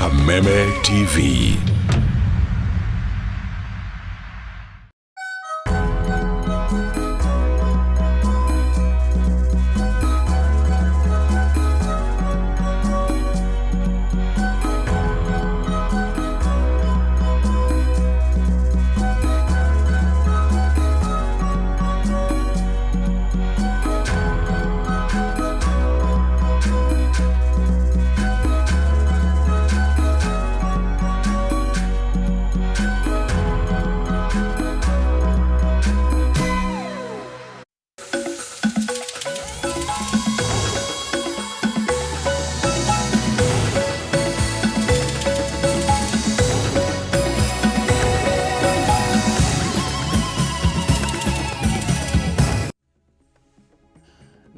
Kameme TV.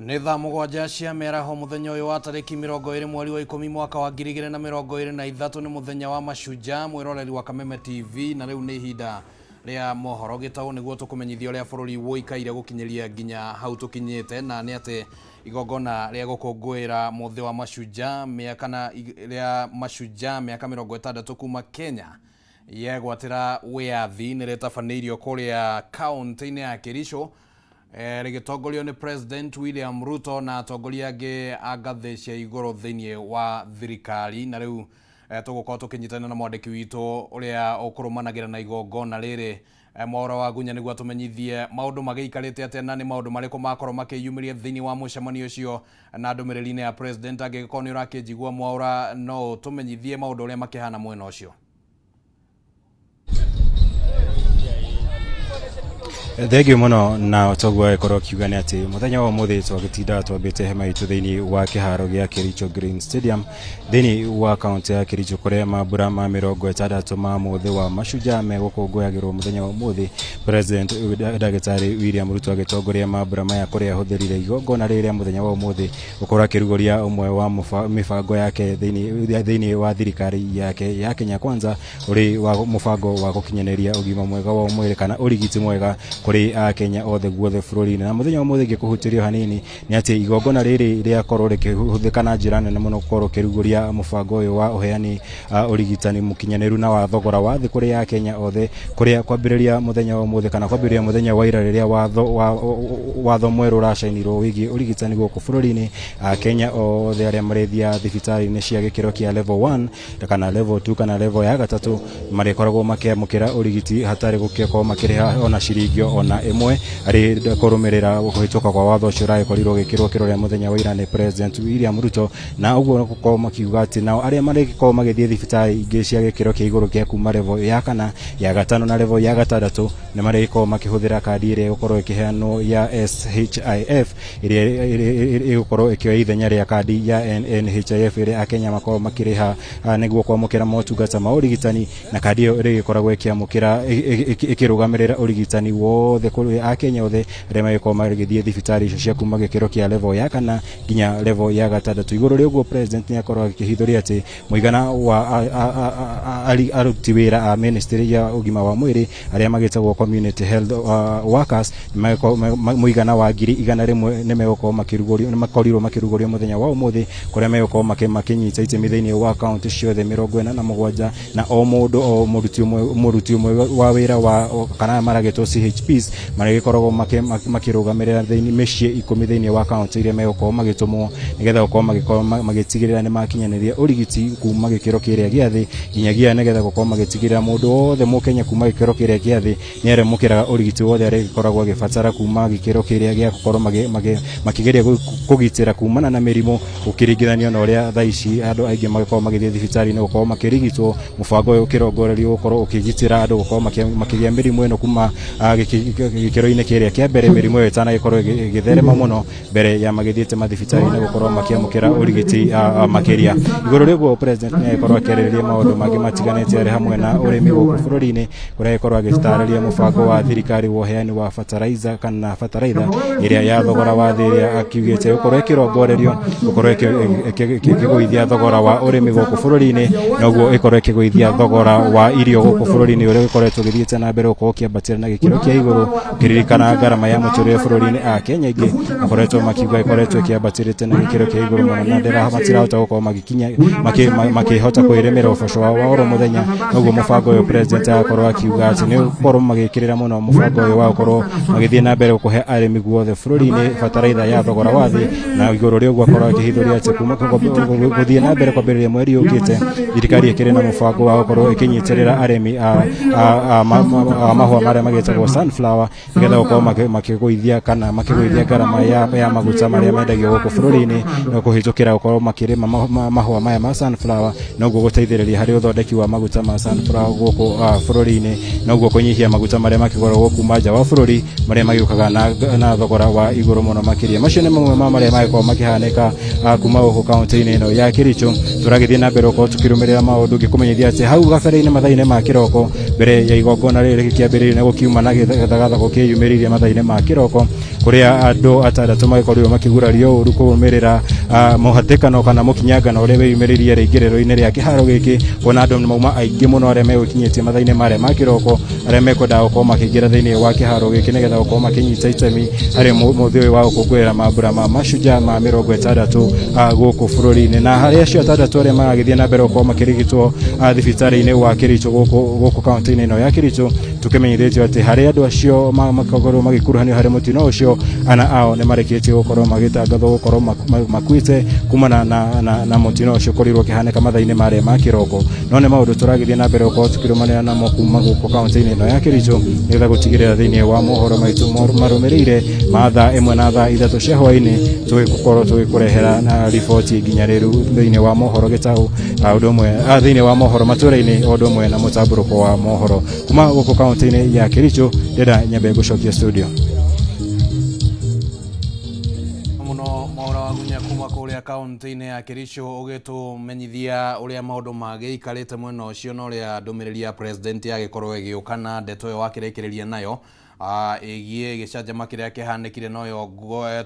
Nĩ thaa 7 cia mĩaraho mũthenya ũyũ wa tarĩki 20 mweri wa 10 mwaka wa 2023. Nĩ mũthenya wa Mashujaa, mwĩroreri wa Kameme TV, na rĩu nĩ ihinda rĩa mohoro gĩtaũ nĩguo tũkũmenyithia ũrĩa bũrũri wũikaire gũkinyĩria nginya hau tũkinyĩte, na nĩ atĩ igongona rĩa gũkũngũĩra mũthĩ wa Mashujaa mĩaka na rĩa Mashujaa mĩaka 60 kuma Kenya yegwatĩra wĩyathi nĩ rĩtabanĩirio kũrĩa kaũntĩ-inĩ ya Kericho, rĩgĩtongorio nĩ President William Ruto na atongoria angĩ a ngathĩ cia igũrũ thĩinĩ wa thirikari. Na rĩu tũgũkorwo tũkĩnyitanĩra na mwandĩki witũ ũrĩa ũkũrũmanagĩra na igongona rĩrĩ, Mwaũra wa Gunya, nĩguo atũmenyithie maũndũ magĩikarĩte atĩa na nĩ maũndũ marĩkũ makorwo makĩyumĩria thĩinĩ wa mũcemanio ũcio na ndũmĩrĩri-inĩ ya President. Angĩgĩkorwo nĩ ũrakĩnjigua, Mwaũra, no ũtũmenyithie maũndũ ũrĩa makĩhana mwena ũcio? Thengiũ mũno. Na toguo agĩkorwo akiuga nĩ atĩ mũthenya wa ũmũthĩ twagĩtindaga twambĩte hema itũ thĩinĩ wa kĩharo gĩa Kericho Green Stadium thĩinĩ wa kaũntĩ ya Kericho, kũrĩa mambura ma 60 ma mũthĩ wa Mashujaa megũkũngũyagĩrwo mũthenya wa ũmũthĩ. President Ndagĩtarĩ William Ruto agĩtongoria mambura maya, kũrĩa ahũthĩrire igongona rĩrĩa mũthenya wa ũmũthĩ gũkorwo akĩrugũria ũmwe wa mĩbango yake thĩinĩ wa thirikari yake ya Kenya Kwanza, ũrĩ wa mũbango wa gũkinyanĩria ũgima mwega wa mwĩrĩ kana ũrigiti mwega kũrĩ Akenya othe guothe bũrũri-inĩ. Na mũthenya wa ũmũthĩ ngĩkũhutĩria hanini nĩ atĩ igongona rĩrĩ rĩakorwo rĩkĩhũthĩka na njĩra nene mũno gũkorwo rĩkĩrugũria mũbango ũyũ wa ũheani ũrigitani mũkinyanĩru na wa thogora wa thĩ kũrĩ Akenya othe, kũrĩa kwambĩrĩria mũthenya wa ũmũthĩ kana kwambĩrĩria mũthenya wa ira, rĩrĩa watho mwerũ ũracainirwo wĩgiĩ ũrigitani gũkũ bũrũri-inĩ, Akenya othe arĩa marĩthiaga thibitarĩ-inĩ cia gĩkĩro kĩa level 1 kana level 2 kana level ya gatatũ marĩkoragwo makĩamũkĩra ũrigiti hatarĩ gũkorwo makĩrĩha ona ciringi ona ĩmwe, arĩ kũrũmĩrĩra kũhĩtũka kwa watho ũcio ũragĩkorirwo ũgĩkĩrwo kĩrore mũthenya wa ira nĩ President William Ruto. Na ũguo gũkorwo makiuga atĩ nao arĩa marĩkorwo magĩthiĩ thibitarĩ ingĩ cia gĩkĩro kĩa igũrũ kĩa kuma level ya kana, ya gatano na level ya gatandatũ nĩ marĩkorwo makĩhũthĩra kandi ĩrĩa ĩgũkorwo ĩkĩheanwo ya SHIF, ĩrĩa ĩgũkorwo ĩkĩoya ithenya rĩa kandi ya NHIF ĩrĩa Akenya makoragwo makĩrĩha nĩguo kwamũkĩra motungata ma ũrigitani. Na kandi ĩyo ĩrĩgĩkoragwo ĩkĩamũkĩra ĩkĩrũgamĩrĩra ũrigitani wothe kũrĩ Akenya othe arĩa magĩkorwo magĩthiĩ thibitarĩ icio cia kuma gĩkĩro kĩa level ya kana nginya level ya gatandatũ. Igũrũ rĩa ũguo, President nĩ akorwo akĩhithũria atĩ mũigana wa aruti wĩra a ministry ya ũgima wa mwĩrĩ arĩa magĩtagwo community health workers mũigana wa 100,000 nĩ megũkorwo makĩrugũrio, nĩ makorirwo makĩrugũrio mũthenya wa ũmũthĩ, kũrĩa megũkorwo makĩnyita itemi thĩinĩ wa kaunti ciothe 47, na o mũndũ o mũruti ũmwe wa wĩra wa kana maragĩtwo CHPs marĩgĩkoragwo makĩrũgamĩrĩra thĩinĩ mĩciĩ 10 thĩinĩ wa kaunti iria megũkorwo magĩtũmwo, nĩgetha gũkorwo magĩkorwo magĩtigĩrĩra nĩ makinyanĩria ũrigiti kuma gĩkĩro kĩrĩa gĩa thĩ nginyagia, nĩgetha gũkorwo magĩtigĩrĩra mũndũ wothe mũkenya kuma gĩkĩro kĩrĩa gĩa thĩ nĩ arĩamũkĩraga ũrigiti wothe arĩgĩkoragwo agĩbatara kuma gĩkĩro kĩrĩa gĩa gũkorwo makĩgeria kũgitĩra kumana na mĩrimũ, gũkĩringithanio na ũrĩa thaa ici andũ aingĩ magĩkorwo magĩthiĩ thibitarĩ-inĩ gũkorwo makĩrigitwo. Mũbango ũyũ ũkĩrongorerio gũkorwo ũkĩgitĩra andũ gũkorwo makĩgĩa mĩrimũ ĩno kuma gĩkĩro-inĩ kĩrĩa kĩa mbere, mĩrimũ ĩyo ĩtanagĩkorwo ĩgĩtherema mũno mbere ya magĩthiĩte mathibitarĩ-inĩ gũkorwo makĩamũkĩra ũrigiti makĩria. Igũrũ rĩa ũguo, President nĩ agĩkorwo akĩarĩrĩria maũndũ mangĩ matiganĩte arĩ hamwe na ũrĩmi gũkũ bũrũri-inĩ, kũrĩa agĩkorwo agĩtarĩria mũbango wa thirikari wa ũheani wa fertilizer kana bataraitha ĩrĩa ya thogora wa thĩ, ĩrĩa akiugĩte gũkorwo ĩkĩrongorerio gũkorwo ĩkĩgũithia thogora wa ũrĩmi gũkũ bũrũri-inĩ, noguo ĩkorwo ĩkĩgũithia thogora wa irio gũkũ bũrũri-inĩ, ũrĩa ũkoretwo ũgĩthiĩte na mbere gũkorwo ũkĩambatĩra na gĩkĩro kĩa igũrũ. igũrũ. Ũkĩririkana ngarama ya mũtũrĩre bũrũri-inĩ, a Kenya aingĩ makoretwo makiuga ĩkoretwo ĩkĩambatĩrĩte na gĩkĩro kĩa igũrũ mũno, na ndĩra matirahota gũkorwo magĩkinya makĩhota kwĩrĩmĩra ũboco wao wa oro mũthenya. Noguo mũbango ũyũ president agakorwo akiuga atĩ nĩ gũkorwo magĩkĩrĩra mũno mũbango ũyũ wa gũkorwo magĩthiĩ na mbere kũhe arĩmi guothe bũrũri-inĩ bataraitha ya thogora wa thĩ. Na igũrũ rĩa ũguo akorwo akĩhithũria atĩ kuma gũthiĩ na mbere kwambĩrĩria mweri ũkĩte, thirikari ĩkĩrĩ na mũbango wa gũkorwo ĩkĩnyitĩrĩra arĩmi a mahũa marĩa magĩtagwo sunflower, nĩgetha gũkorwo makĩgũithia kana makĩgũithia ngarama ya maguta marĩa mendagio gũkũ bũrũri-inĩ, na kũhĩtũkĩra gũkorwo makĩrĩma mahũa maya ma sunflower, noguo gũteithĩrĩria harĩ ũthondeki wa maguta ma sunflower gũkũ bũrũri-inĩ, noguo kũnyihia maguta marĩa makĩgũragwo kuma nja wa bũrũri, marĩa magĩũkaga na thogora wa igũrũ mũno makĩria. Macio nĩ mamwe ma marĩa magĩkorwo makĩhanĩka kuma gũkũ kaunti-inĩ ĩno ya Kericho. Tũragĩthiĩ na mbere gũkorwo tũkĩrũmĩrĩra maũndũ, ngĩkũmenyithia atĩ hau gabere-inĩ mathaa-inĩ ma kĩroko, mbere ya igongona rĩrĩ rĩkĩambĩrĩria, na gũkiuma na gĩthagathago kĩyumĩririe mathaa-inĩ ma kĩroko, kũrĩa andũ atandatũ magĩkorirwo makĩgurario ũru kũrũmĩrĩra mũhatĩkano kana mũkinyangano ũrĩa wĩyumĩririe rĩingĩrĩro-inĩ rĩa kĩharo gĩkĩ, kuona andũ mauma aingĩ mũno arĩa megũkinyĩtie mathaa-inĩ marĩa ma kĩroko, arĩa mekwendaga gũkorwo makĩingĩra thĩinĩ wa kĩharo gĩkĩ nĩgetha gũkorwo makĩnyita itemi harĩ mũthĩ ũyũ wa gũkũngũĩra mambura ma Mashujaa ma 60 gũkũ bũrũri-inĩ. Na harĩ acio atandatũ arĩa maragĩthiĩ na mbere gũkorwo makĩrigitwo thibitarĩ-inĩ wa Kericho gũkũ kaunti-inĩ ĩno ya Kericho, tũkĩmenyithĩtio atĩ harĩ andũ acio makorwo magĩkuruhanio harĩ mũtino ũcio, ana ao nĩ marĩkĩtie gũkorwo magĩtangathwo gũkorwo makuĩte kumana na mũtino ũcio ũkorirwo ũkĩhanĩka mathaa-inĩ marĩa ma kĩroko. No nĩ maũndũ tũragĩthiĩ na mbere gũkorwo tũkĩrũmanĩra namo kuma gũkũ kaunti-inĩ ĩno ya Kericho, nĩgetha gũtigĩrĩra thĩinĩ wa mohoro maitũ marũmĩrĩire ma thaa 1 na thaa 3 cia hwaĩ-inĩ, tũgĩkorwo tũgĩkũrehera na riboti nginyanĩru thĩinĩ wa mohoro gĩtaũ, ũndũ ũmwe thĩinĩ wa mohoro matũra-inĩ, o ũndũ ũmwe na mũtambũrũko wa mohoro kuma gũkũ kaunti-inĩ ya Kericho. Ndĩrenda nyambe gũcokia studio. Muno Mwaura Wagunya kuma kuria kaunti-inĩ ya Kericho, ũgĩtũmenyithia ũrĩa maũndũ magĩikarĩte mwena ũcio, na ũrĩa ndũmĩrĩri ya president yagĩkorwo ĩgĩũka na ndeto ĩyo wakĩrĩkĩrĩria nayo ĩgiĩ gĩcanjama kĩrĩa kĩhanĩkire. Noyo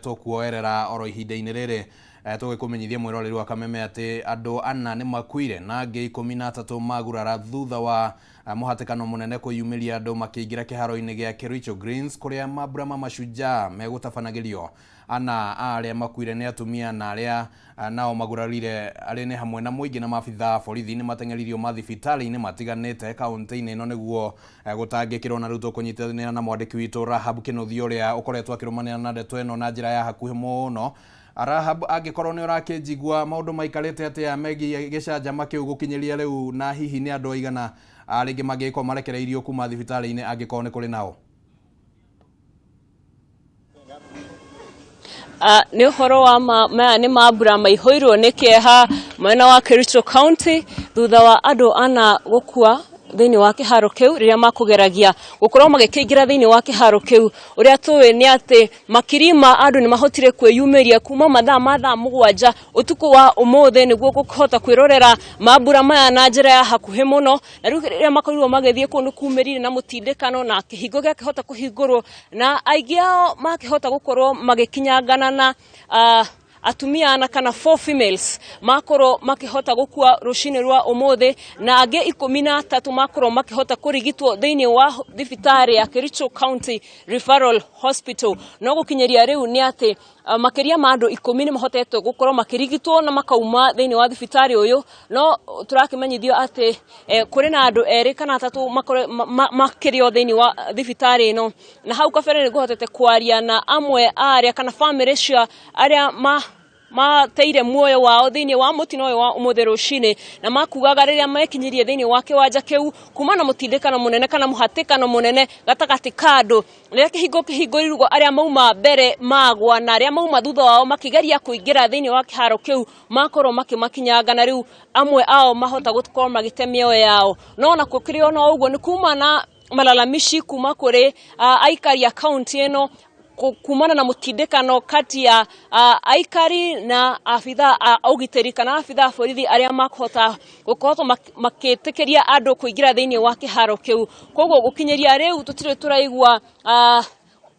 tũkuoerera oro ihinda-inĩ rĩrĩ. Tũgĩkũmenyithia mwĩroreri wa Kameme atĩ andũ ana nĩ makuire na angĩ 13 magurara thutha wa mũhatĩkano mũnene kwĩyumĩria andũ makĩingĩra kĩharo-inĩ gĩa Kericho Greens, kũrĩa mambura ma Mashujaa megũtabanagĩrio. Ana a arĩa makuire nĩ atumia, na arĩa nao magurarire arĩ nĩ hamwe na mũingĩ na maabitha a borithi nĩ mateng'eririo mathibitarĩ-inĩ matiganĩte kaunti-inĩ ĩno nĩguo gũtangĩkĩrwo. Na rĩu tũkũnyitanĩra na mwandĩki witũ Rahab Kĩnuthia, ũrĩa ũkoretwo akĩrũmanĩra na ndeto ĩno na njĩra ya hakuhĩ mũno. Rahab, angĩkorwo nĩ ũrakĩnjigua, maũndũ maikarĩte atĩa megiĩ gĩcanjama kĩu gũkinyĩria rĩu, na hihi nĩ andũ aigana rĩngĩ mangĩgĩkorwo marekereirio kuma thibitarĩ-inĩ, angĩkorwo nĩ kũrĩ nao? Nĩ ũhoro wa maya nĩ mambura maihũirwo nĩ kĩeha mwena wa Kericho County, thutha wa andũ ana gũkua thĩinĩ wa kĩharo kĩu rĩrĩa makũgeragia gũkorwo magĩkĩingĩra thĩinĩ wa kĩharo kĩu. Ũrĩa tũĩ nĩ atĩ makiri ma andũ nĩ mahotire kwĩyumĩria kuma mathaa ma thaa 7 ũtukũ wa ũmũthĩ nĩguo kũhota kwĩrorera mambura maya na njĩra ya hakuhĩ mũno. Na rĩu rĩrĩa makorirwo magĩthiĩ kũu nĩ kumĩrire na mũtindĩkano, na kĩhingo gĩakĩhota kũhingũrwo, na aingĩ ao makĩhota gũkorwo magĩkinyangana na atumia ana kana four females makorwo makĩhota gũkua rũcinĩ rwa ũmũthĩ, na angĩ 13 makorwo makĩhota kũrigitwo thĩinĩ wa thibitarĩ ya Kericho County Referral Hospital. No gũkinyĩria rĩu nĩ atĩ makĩria ma andũ 10 nĩ mahotete gũkorwo makĩrigitwo na makauma thĩinĩ wa thibitarĩ ũyũ. No tũrakĩmenyithio atĩ kũrĩ na andũ erĩ kana atatũ makĩrĩ o thĩinĩ wa thibitarĩ ĩno. Na hau kabere nĩ ngũhotete kwaria na amwe a arĩa kana bamĩrĩ cia arĩa mateire muoyo wao thĩinĩ wa mũtino ũyũ wa ũmũthĩ rũcinĩ, na makugaga rĩrĩa mekinyirie thĩinĩ wa kĩwanja kĩu kuma na mũtindĩkano mũnene kana mũhatĩkano mũnene gatagatĩ ka andũ, rĩrĩa kĩhingo kĩhingũrirwo, arĩa mauma mbere magwa, na arĩa mauma thutha wao makĩgeria kũingĩra thĩinĩ wa kĩharo kĩu makorwo makĩmakinyanga, na rĩu amwe ao mahota gũkorwo magĩte mĩoyo yao. No ona gũkĩrĩ ona ũguo, nĩ kuma na malalamishi kuma kũrĩ aikari a kaunti ĩno kumana na mũtindĩkano kati ya aikari na abitha a ũgitĩri kana abitha a borithi arĩa makũhota gũkorwo makĩtĩkĩria andũ kũingĩra thĩinĩ wa kĩharo kĩu. Koguo gũkinyĩria rĩu tũtirĩ tũraigua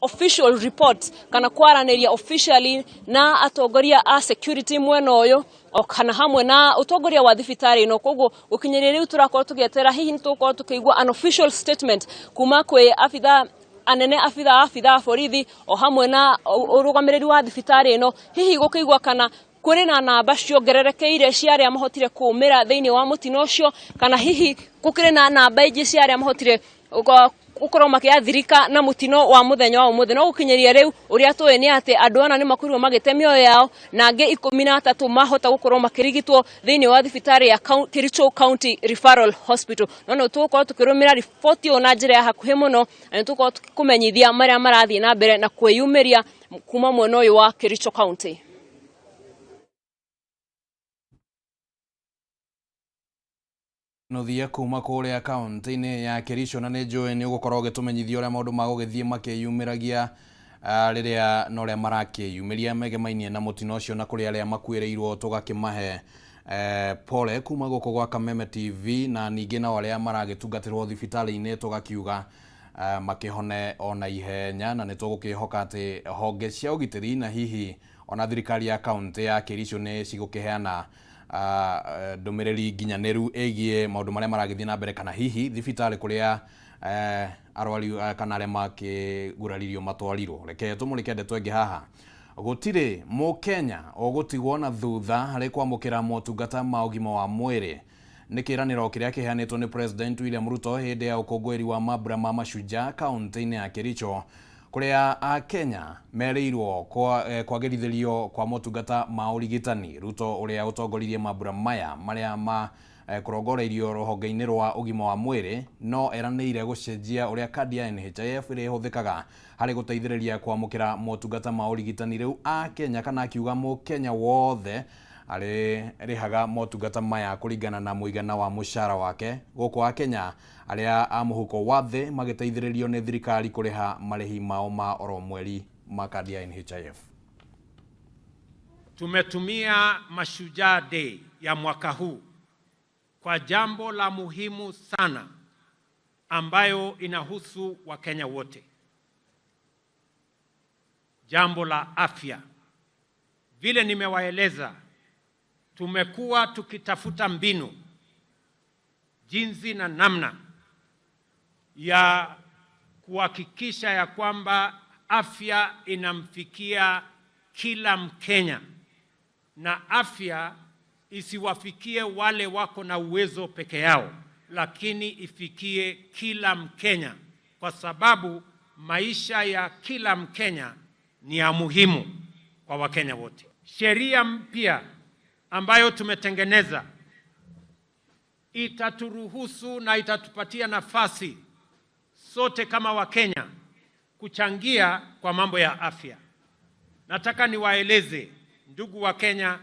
official report kana kwaranĩria officially na atongoria a security mwena ũyũ o kana hamwe na ũtongoria wa thibitarĩ ĩno. Koguo gũkinyĩria rĩu tũrakorwo tũgĩeterera hihi nĩ tũgũkorwo tũkĩigua an official statement kuma kwĩ abitha. anene abitha a borithi o hamwe na ũrũgamĩrĩri wa thibitarĩ ĩno, hihi gũkĩigua kana kũrĩ na namba ciongererekeire cia arĩa mahotire kũũmĩra thĩinĩ wa mũtino ũcio, kana hihi gũkĩrĩ na namba ingĩ cia arĩa mahotire gũkorwo makĩathirika na mũtino wa mũthenya wa ũmũthĩ. No gũkinyĩria rĩu ũrĩa tũĩ nĩ atĩ andũ ana nĩ makorirwo magĩte mĩoyo yao na angĩ 13 mahota gũkorwo makĩrigitwo thĩinĩ wa thibitarĩ ya Kericho County Referral Hospital. No nĩ tũgũkorwo tũkĩrũmĩrĩra riboti ĩyo na njĩra ya hakuhĩ mũno, na nĩ tũgũkorwo tũkĩkũmenyithia marĩa marathiĩ na mbere na kwĩyumĩria kuma mwena ũyũ wa Kericho County. Nuthia kuma kuria kaunti-inĩ ya Kericho, na nĩ njũĩ nĩ ũgũkorwo ũgĩtũmenyithia ũrĩa maũndũ magũgĩthiĩ makĩyumĩragia rĩrĩa na ũrĩa marakĩyumĩria megemainie na mũtino ũcio, na kũrĩ arĩa makuĩrĩirwo tũgakĩmahe pole kuma gũkũ gwa Kameme TV, na ningĩ nao arĩa maragĩtungatĩrwo thibitarĩ-inĩ tũgakiuga makĩhone ona ihenya, na nĩ tũgũkĩhoka atĩ honge cia ũgitĩri na hihi ona thirikari ya kaunti ya Kericho nĩ cigũkĩheana ndũmĩrĩri nginyanĩru ĩgiĩ maũndũ marĩa maragĩthiĩ na mbere, kana hihi thibitarĩ kũrĩa arwaru kana arĩa makĩguraririo matwarirwo. Reke tũmũrĩke ndeto ĩngĩ haha. Gũtirĩ mũkenya ũgũtigwo na thutha harĩ kwamũkĩra motungata ma ũgima wa mwĩrĩ. Nĩ kĩĩranĩro kĩrĩa kĩheanĩtwo nĩ President William Ruto hĩndĩ ya ũkũngũĩri wa mambura ma Mashujaa kaunti-inĩ ya Kericho, kũrĩa Akenya merĩirwo kwagĩrithĩrio kwa motungata ma ũrigitani. Ruto ũrĩa ũtongoririe mambura maya marĩa ma kũrongoreirio rũhonge-inĩ rwa ũgima wa mwĩrĩ, no eranĩire gũcenjia ũrĩa kandi ya NHIF ĩrĩa ĩhũthĩkaga harĩ gũteithĩrĩria kwamũkĩra motungata ma ũrigitani. Rĩu Akenya kana akiuga mũkenya wothe arĩrĩhaga motungata maya kũringana na mũigana wa mũcara wake. Gũkũ Akenya arĩa a mũhuko wa thĩ magĩteithĩrĩrio nĩ thirikari kũrĩha marĩhi mao ma oro mweri ma kandi ya NHIF. Tumetumia Mashujaa Day ya mwaka huu kwa jambo la muhimu sana ambayo inahusu Wakenya wote, jambo la afya. Vile nimewaeleza, tumekuwa tukitafuta mbinu jinsi na namna ya kuhakikisha ya kwamba afya inamfikia kila Mkenya na afya isiwafikie wale wako na uwezo peke yao, lakini ifikie kila Mkenya, kwa sababu maisha ya kila Mkenya ni ya muhimu kwa Wakenya wote. Sheria mpya ambayo tumetengeneza itaturuhusu na itatupatia nafasi sote kama Wakenya kuchangia kwa mambo ya afya. Nataka niwaeleze ndugu wa Kenya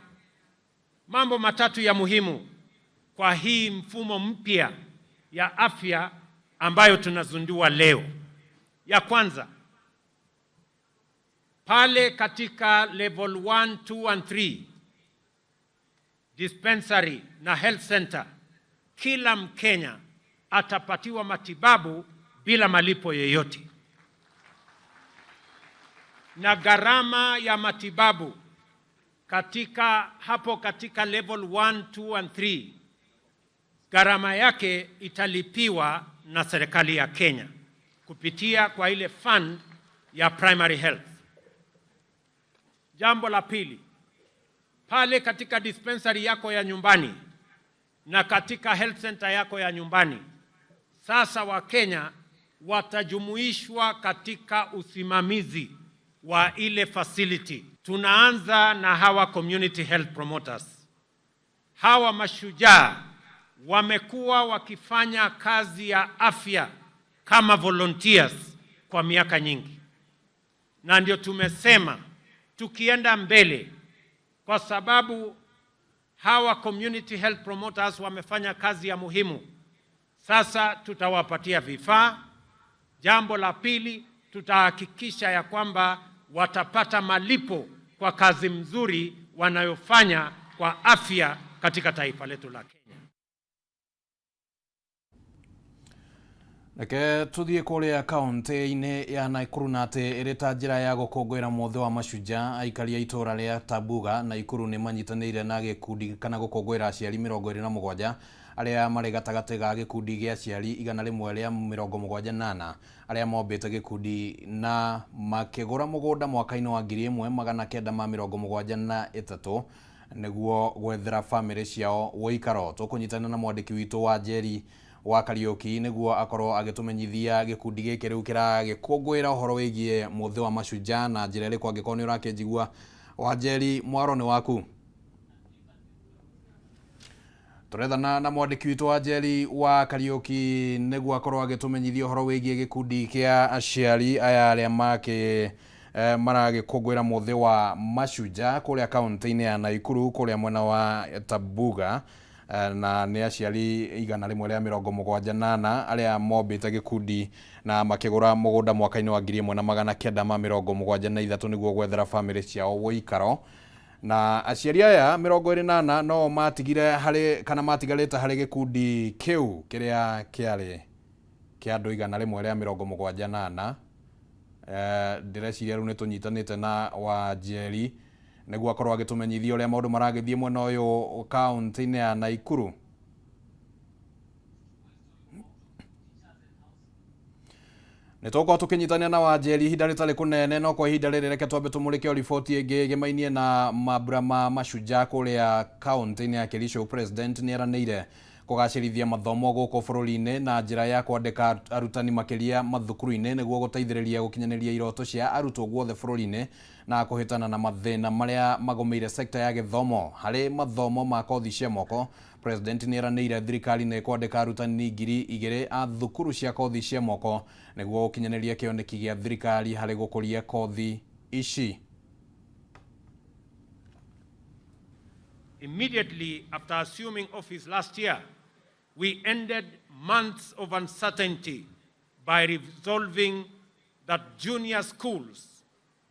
mambo matatu ya muhimu kwa hii mfumo mpya ya afya ambayo tunazindua leo. Ya kwanza, pale katika level 1, 2 and 3 dispensary na health center, kila Mkenya atapatiwa matibabu bila malipo yeyote, na gharama ya matibabu katika hapo katika level 1, 2 and 3 gharama yake italipiwa na serikali ya Kenya kupitia kwa ile fund ya primary health. Jambo la pili, pale katika dispensary yako ya nyumbani na katika health center yako ya nyumbani, sasa Wakenya watajumuishwa katika usimamizi wa ile facility. Tunaanza na hawa community health promoters. Hawa mashujaa wamekuwa wakifanya kazi ya afya kama volunteers kwa miaka nyingi, na ndio tumesema tukienda mbele, kwa sababu hawa community health promoters wamefanya kazi ya muhimu. Sasa tutawapatia vifaa. Jambo la pili, tutahakikisha ya kwamba watapata malipo kwa kazi mzuri wanayofanya kwa afya katika taifa letu la Kenya. Reke tuthiĩ kũrĩa kaũntĩ-inĩ ya Nakuru na atĩ ĩrĩ ta njĩra ya gũkũngũĩra mũthĩ wa mashujaa, aikari a itũũra rĩa Tabuga Nakuru nĩ manyitanĩire na gĩkundi kana gũkũngũĩra aciari 27 arĩa marĩ gatagatĩ ga gĩkundi gĩa aciari 174 arĩa mombĩte gĩkundi na makĩgũra mũgũnda mwaka-inĩ wa 1973 nĩguo gwethera bamĩrĩ ciao ũikaro. Tũkũnyitana na mwandĩki witũ wa Njeri wa Kariuki nĩguo akorwo agĩtũmenyithia gĩkundi gĩkĩ rĩu kĩragĩkũngũĩra ũhoro wĩgiĩ mũthĩ wa mashujaa na njĩra ĩrĩkũ. Angĩkorwo nĩ ũrakĩnjigua, Wanjeri, mwaro nĩ waku. Tũrethana na mwandĩki witũ wa Njeri wa Kariuki nĩguo akorwo agĩtũmenyithia ũhoro wĩgiĩ gĩkundi kĩa aciari aya arĩa makĩ maragĩkũngũĩra mũthĩ wa mashujaa kũrĩa kaũntĩ-inĩ ya Nakuru kũrĩa mwena wa Tabuga, na nĩ aciari 174 arĩa mombĩte gĩkundi na makĩgũra mũgũnda mwaka-inĩ wa 1973 nĩguo gwethera bamĩrĩ ciao ũikaro. Na aciari aya 24 no matigire harĩ kana matigarĩte harĩ gĩkundi kĩu kĩrĩa kĩarĩ kĩa andũ 174. Ndĩreciria rĩu nĩ tũnyitanĩte na Wanjeri nĩguo akorwo agĩtũmenyithia ũrĩa maũndũ maragĩthiĩ mwena ũyũ kaũntĩ-inĩ ya Nakuru. Nĩ tũgũkorwo tũkĩnyitanĩra na Wanjeri ihinda rĩtarĩ kũnene, no kwa ihinda rĩrĩ reke twambe tũmũrĩke o riboti ĩngĩ ĩgĩmainie na mambura ma mashujaa kũrĩa kaũntĩ-inĩ ya Kericho. President nĩ eranĩire kũgacĩrithia mathomo gũkũ bũrũri-inĩ na njĩra ya kwandĩka arutani makĩria mathukuru-inĩ nĩguo gũteithĩrĩria gũkinyanĩria iroto cia arutwo guothe bũrũri-inĩ na kũhĩtana na mathĩna marĩa magũmĩire sekta ya gĩthomo. Harĩ mathomo ma kothi cia moko, President nĩ eranĩire thirikari nĩ kwandĩka arutani 2,000 a thukuru cia kothi cia moko nĩguo gũkinyanĩria kĩoneki gĩa thirikari harĩ gũkũria kothi ici. Immediately after assuming office last year, we ended months of uncertainty by resolving that junior schools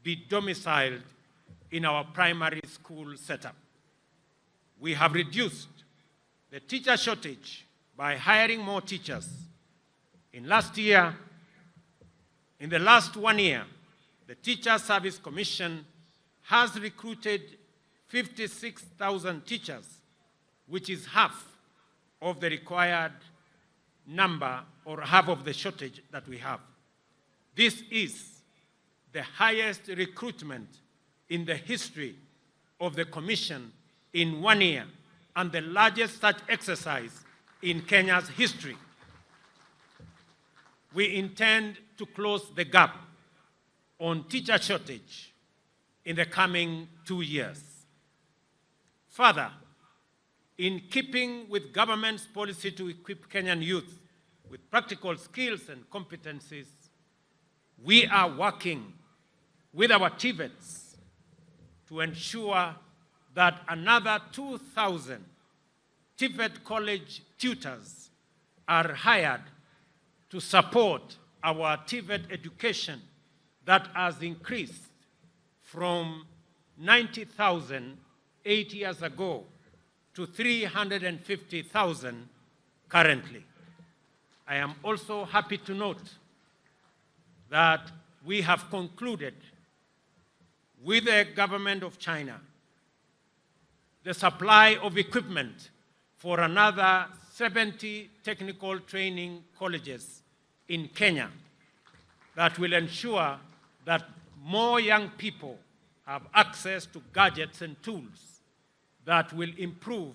be domiciled in our primary school setup. We have reduced the teacher shortage by hiring more teachers. In the last 1 year, the Teacher Service Commission has recruited 56,000 teachers, which is half of the required number or half of the shortage that we have. This is the highest recruitment in the history of the Commission in 1 year and the largest such exercise in Kenya's history. We intend to close the gap on teacher shortage in the coming 2 years. Further, in keeping with government's policy to equip Kenyan youth with practical skills and competencies, we are working with our TVETs to ensure that another 2,000 TVET college tutors are hired to support our TVET education that has increased from 90,000 8 years ago to 350,000 currently. I am also happy to note that we have concluded with the government of China the supply of equipment for another 70 technical training colleges in Kenya that will ensure that more young people have access to gadgets and tools that will improve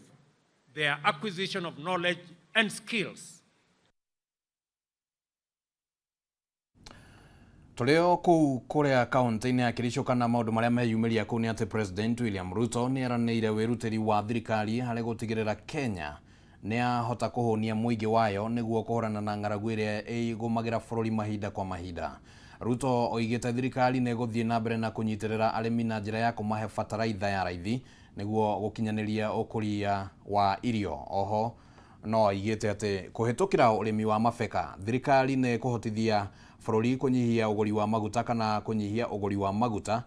their acquisition of knowledge and skills. Tũrĩ o kũu kũrĩa kaũntĩ-inĩ ya Kericho kana maũndũ marĩa meyumĩria kũu nĩ atĩ President William Ruto nĩ eranĩire wĩrutĩri wa thirikari harĩ gũtigĩrĩra Kenya nĩ yahota kũhũnia mũingĩ wayo nĩguo kũhũrana na ng'aragu ĩrĩa ĩgũmagĩra bũrũri mahinda kwa mahinda. Ruto oigĩte thirikari nĩ ĩgũthiĩ na mbere na kũnyitĩrĩra arĩmi na njĩra ya kũmahe bataraitha ya raithi nĩguo gũkinyanĩria ũkũria wa irio. Oho no aigĩte atĩ kũhĩtũkĩra ũrĩmi wa mabeka thirikari nĩ ĩkũhotithia bũrũri kũnyihia ũgũri wa maguta kana kũnyihia ũgũri wa maguta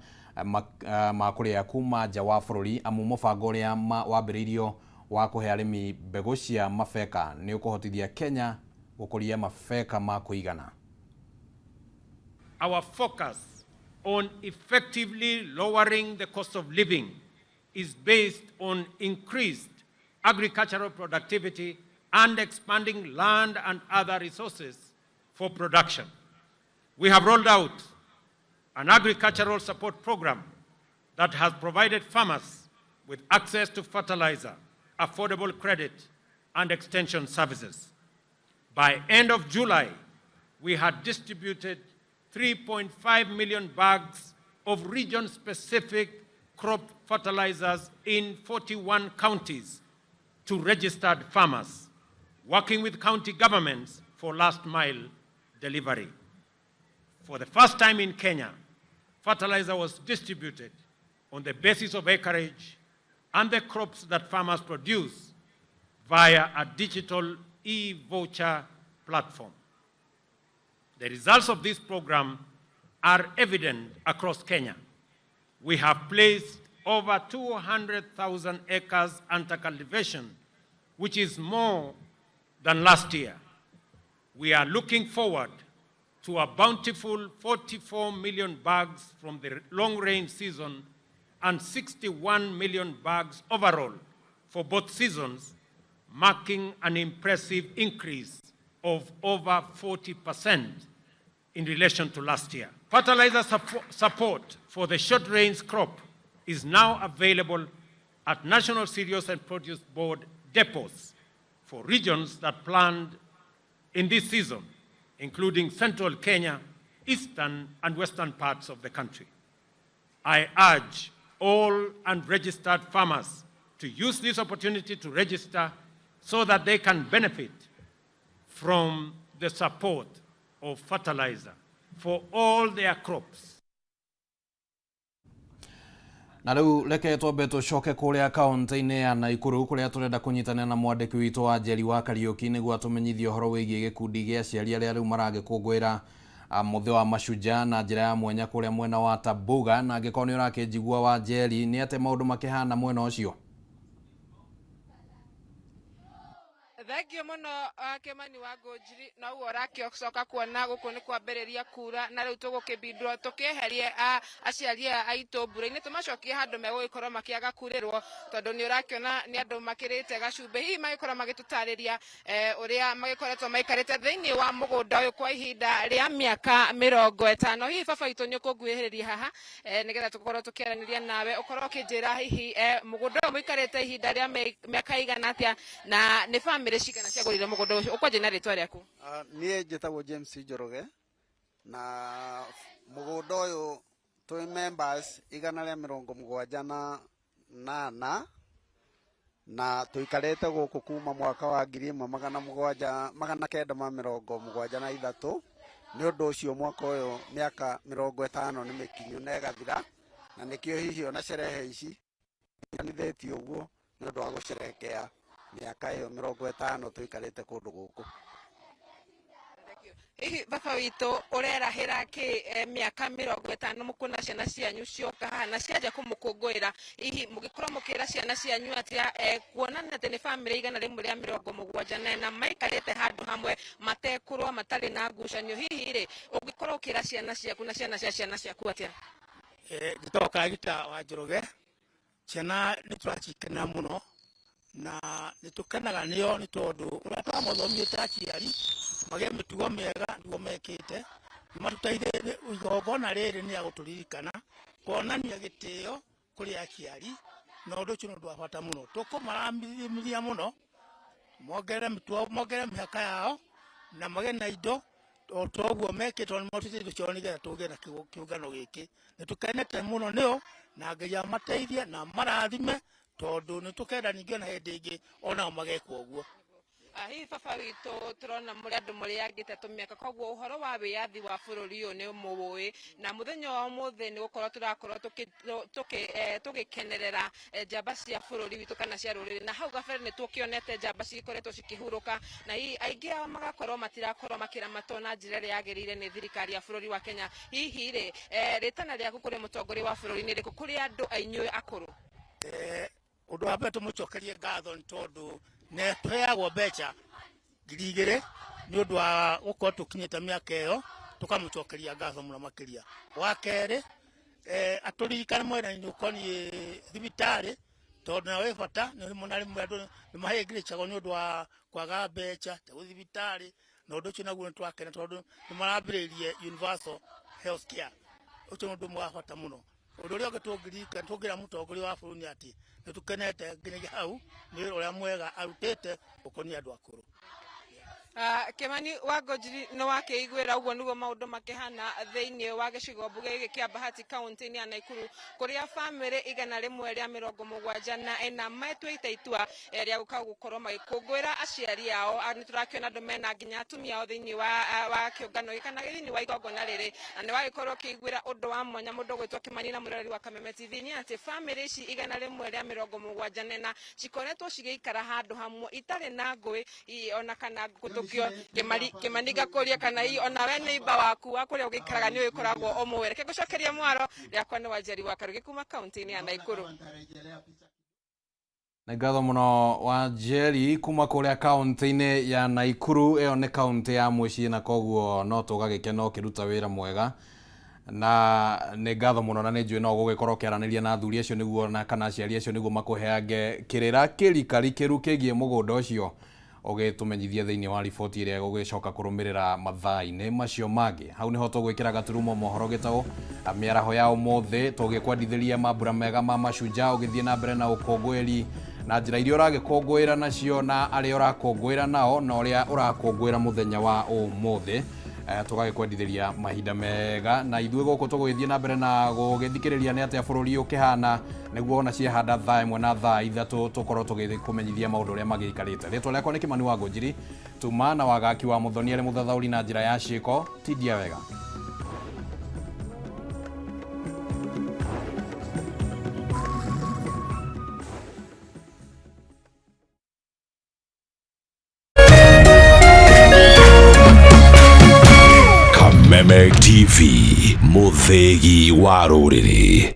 ma kũrĩa kuma nja wa bũrũri, amu mũbango ũrĩa wambĩrĩirio wa kũhe arĩmi mbegũ cia mabeka nĩ ũkũhotithia Kenya Gukuria mabeka ma kuigana. Our focus on effectively lowering the cost of living is based on increased agricultural productivity and expanding land and other resources for production. We have rolled out an agricultural support program that has provided farmers with access to fertilizer, affordable credit, and extension services. By end of July, we had distributed 3.5 million bags of region-specific crop fertilizers in 41 counties to registered farmers, working with county governments for last mile delivery. For the first time in Kenya, fertilizer was distributed on the basis of acreage and the crops that farmers produce via a digital e-voucher platform. The results of this program are evident across Kenya. We have placed over 200,000 acres under cultivation, which is more than last year. We are looking forward to a bountiful 44 million bags from the long rain season and 61 million bags overall for both seasons, marking an impressive increase of over 40% in relation to last year. Fertilizer support for the short rains crop is now available at National Cereals and Produce Board depots for regions that planned in this season, including central Kenya, eastern and western parts of the country. I urge all unregistered farmers to use this opportunity to register so that they can benefit from the support of fertilizer for all their crops. Na riu reke twambe tucoke kuria kaunti-inĩ ya Nakuru kuria turenda kunyitanĩra na mwandĩki witũ wa Njeri wa Kariuki nĩguo atũmenyithie ũhoro wĩgiĩ gĩkundi gĩa aciari arĩa rĩu maragĩkũngũĩra mũthĩ wa mashujaa na njĩra ya mwanya kũrĩa mwena wa Tabuga. Na angĩkorwo nĩ ũrakĩnjigua wa Njeri, nĩ atĩ maũndũ makĩhana mwena ũcio? Thengio muno Kimani wa Ngũnjiri. Noguo ũrakĩcoka kuona gũkũ nĩ kwambĩrĩria kura, na rĩu tũgũkĩbindwo tũkĩeherie aciari aya aitũ mbura-inĩ, tũmacokie handũ megũgĩkorwo makĩaga kurĩrwo, tondũ nĩ ũrakĩona nĩ andũ makĩrĩte gacumbĩ. Hihi magĩkorwo magĩtũtarĩria ũrĩa magĩkoretwo maikarĩte thĩinĩ wa mũgũnda ũyũ kwa ihinda rĩa mĩaka 50. Hihi baba witũ nĩ ũkũnguhĩrĩria haha nĩgetha tũkorwo tũkĩaranĩria nawe, ũkorwo ũkĩnjĩra hihi mũgũnda ũyũ mũikarĩte ihinda rĩa mĩaka igana atĩa, na nĩ bamĩrĩ cigana ciagũrire mũgũnda ũcio? Ũkwanjia na rĩtwa rĩaku. Niĩ njĩtagwo James Njoroge, na mũgũnda ũyũ twĩ members 178, na tũikarĩte gũkũ kuma mwaka wa 1773. Nĩ ũndũ ũcio mwaka ũyũ mĩaka 50 nĩ mĩkinyu na ĩgathira, na nĩkĩo hihi ona sherehe ici itanithĩtio ũguo nĩ ũndũ wa gũcerehekea mĩaka ĩyo 50 tũikarĩte kũndũ gũkũ. Hihi baba witũ ũrerahĩra kĩ mĩaka 50 mũkuona ciana cianyu cioka haha na cianjia kũmũkũngũĩra? Hihi mũgĩkorwo mũkĩra ciana cianyu atĩa, kuonania atĩ nĩ bamĩrĩ 174 maikarĩte handũ hamwe matekũrũa, matarĩ na ngucanio? Hihi rĩ, ũngĩkorwo ũkĩra ciana ciaku na ciana cia ciana ciaku atĩa? Njĩtagwo Karagita wa Njoroge. Ciana nĩ tũracikenera mũno na nĩ tũkenaga nĩo, nĩ tondũ ũrĩa twamathomithia ta aciari magĩe mĩtugo mĩega nĩguo mekĩte. Matũteithĩrĩrie igongona rĩrĩ nĩ rĩa gũtũririkana kuonania gĩtĩo kũrĩ aciari, na ũndũ ũcio nĩ ũndũ wa bata mũno. Tũkũmarathimithia mũno mongerere mĩtugo, mongerere mĩhaka yao na magĩe na indo o ta ũguo mekĩtwo, nĩ matũteithĩtie indo ciao nĩgetha tũgĩe na kĩũngano gĩkĩ. Nĩ tũkenete mũno nĩo, na Ngai amateithie na amarathime, tondũ nĩ tũkenda ningĩ ona hĩndĩ ĩngĩ onao magekwo ũguo. Hihi baba witũ, tũrona mũrĩ andũ mũrĩangĩte tũmĩaka, koguo ũhoro wa wĩyathi wa bũrũri ũyũ nĩ mũũĩ, na mũthenya wa ũmũthĩ nĩ gũkorwo tũrakorwo tũgĩkenerera njamba cia bũrũri witũ kana cia rũrĩrĩ, na hau gabere nĩ tũkĩonete njamba cikoretwo cikĩhurũka, na hihi aingĩ ao magakorwo matirakorwo makĩramatwo na njĩra ĩrĩa yagĩrĩire nĩ thirikari ya bũrũri wa Kenya. Hihi rĩ, rĩtana rĩaku kũrĩ mũtongoria wa bũrũri nĩ rĩkũ kũrĩ andũ ainyuĩ akũrũ? Ũndũ wa mbere tũmũcokerie ngatho nĩ tondũ nĩ tũheagwo mbeca 2000 Nĩ ũndũ wa gũkorwo tũkinyĩte mĩaka ĩyo, tũkamũcokeria ngatho mũno makĩria. Wa kerĩ, atũririkane mwena-inĩ ũkoniĩ thibitarĩ, tondũ nawe wĩ bata nĩ rĩmwe na rĩmwe andũ nĩ mahĩngĩrĩcagwo nĩ ũndũ wa kwaga mbeca ta gũthiĩ thibitarĩ, na ũndũ ũcio naguo nĩ twakena tondũ nĩ marambĩrĩirie universal health care. Ũcio nĩ ũndũ ũmwe wa bata mũno. Ũndũ ũrĩa ũngĩ tũngĩririkana tũngĩra mũtongoria wa bũrũri nĩ atĩ nĩ tũkenete nginyagia hau nĩ wĩra ũrĩa mwega arutĩte ũkoniĩ andũ akũrũ. Kimani wa Ngũnjiri nĩ wakĩiguĩra ũguo nĩguo maũndũ makĩhana thĩinĩ wa gĩcigo mbunge gĩkĩ kĩa Bahati kaunti-inĩ ya Nakuru, kũrĩa bamĩrĩ 174 metuĩte itua rĩa gũka gũkorwo magĩkũngũĩra aciari ao. Nĩ tũrakĩona andũ mena nginya atumia ao thĩinĩ wa kĩũngano gĩkĩ kana thĩinĩ wa igongona rĩrĩ, na nĩ wagĩkorwo ũkĩiguĩra ũndũ wa mwanya mũndũ ũgwĩtwo Kimani na mũroreri wa Kameme TV nĩ atĩ bamĩrĩ ici 174 cikoretwo cigĩikara handũ hamwe itarĩ na ngũĩ ona kana gũtũkio. Kimani, ngakũria kana hihi ona we neighbor waku wa kũrĩa ũgĩikaraga nĩ ũgĩkoragwo ũmũĩ. Reke ngũcokerie mwaro rĩakwa nĩ Wanjeri wa Karugi kuma kaunti-inĩ ya Nakuru. Nĩ ngatho mũno Wanjeri kuma kũrĩa kaunti-inĩ ya Nakuru. Ĩyo nĩ kaunti ya mũciĩ na koguo no tũgagĩkena ũkĩruta wĩra mwega, na nĩ ngatho mũno, na nĩ njũĩ no ũgũgĩkorwo ũkĩaranĩria na athuri acio nĩguo na kana aciari acio nĩguo makũheange kĩrĩra kĩrikarikĩru kĩgiĩ mũgũnda ũcio, ũgĩtũmenyithia thĩinĩ wa riboti ĩrĩa ĩgũgĩcoka kũrũmĩrĩra mathaa-inĩ macio mangĩ. Hau nĩho tũgwĩkĩra gaturumo mohoro gĩtaũ mĩaraho ya ũmũthĩ, tũgĩkwendithĩria mambura mega ma mashujaa, ũgĩthiĩ na mbere na ũkũngũĩri na njĩra iria ũragĩkũngũĩra nacio na arĩa ũrakũngũĩra nao na ũrĩa ũrakũngũĩra mũthenya wa ũmũthĩ. Tũgagĩkwendithĩria mahinda mega, na ithuĩ gũkũ tũgũgĩthiĩ na mbere na gũgĩthikĩrĩria nĩ atĩa bũrũri ũkĩhana, nĩguo ona ciahanda thaa 1 na thaa 3 tũkorwo tũgĩkũmenyithia maũndũ ũrĩa magĩikarĩte. Rĩtwa rĩakwa nĩ Kimani wa Ngũnjiri tuma na wagaki wa Mũthoni arĩ mũthathaũri na njĩra ya ciĩko. Tindia wega. Kameme TV, mũthĩgi wa rũrĩrĩ.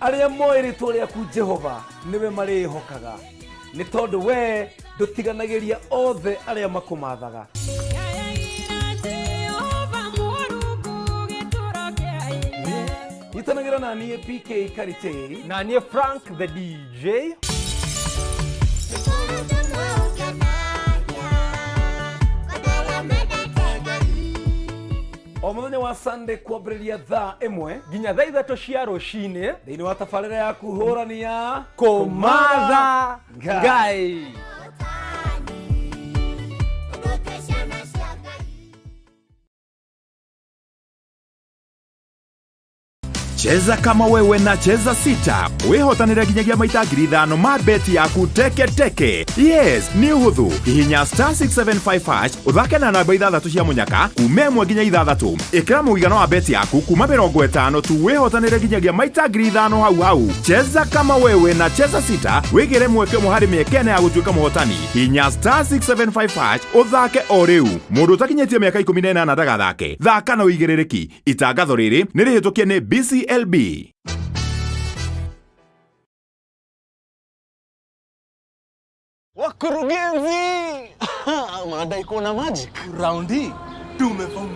Arĩa moĩ rĩtwa rĩaku Jehova nĩwe marĩĩhokaga, nĩ tondũ we ndũtiganagĩria othe arĩa makũmathaga. Nyitanagĩra na niĩ PK Karitei na niĩ Frank the DJ. O mũthenya wa Sunday kwambĩrĩria thaa 1 nginya thaa 3 cia rũcinĩ thĩinĩ wa tabarĩra yaku hũrani ya Kũmatha Ngai. Cheza kama wewe na Cheza Sita wihotanire nginyagia maita 5,000 ma beti yaku teke teke. Yes, nĩ ũhũthũ. Hihinya *675 hash ũthake na namba 6 cia mũnyaka kuma 1 nginya 6. Ĩkĩra mũigana wa beti yaku kuma 50 tu wihotanire nginyagia maita 5,000 hau hau. Cheza kama wewe na Cheza Sita wĩgĩre mweke ũmwe harĩ mĩeke ĩna ya gũtuĩka mũhotani. Hihinya *675 hash ũthake o rĩu. Mũndũ ũtakinyĩtie mĩaka 18 ndagathake. Thaka na ũigĩrĩrĩki. Itangatho rĩrĩ nĩ rĩhĩtũkie nĩ BCLB. Wakurugenzi, unadai kuona magic? Raundi tumefunga.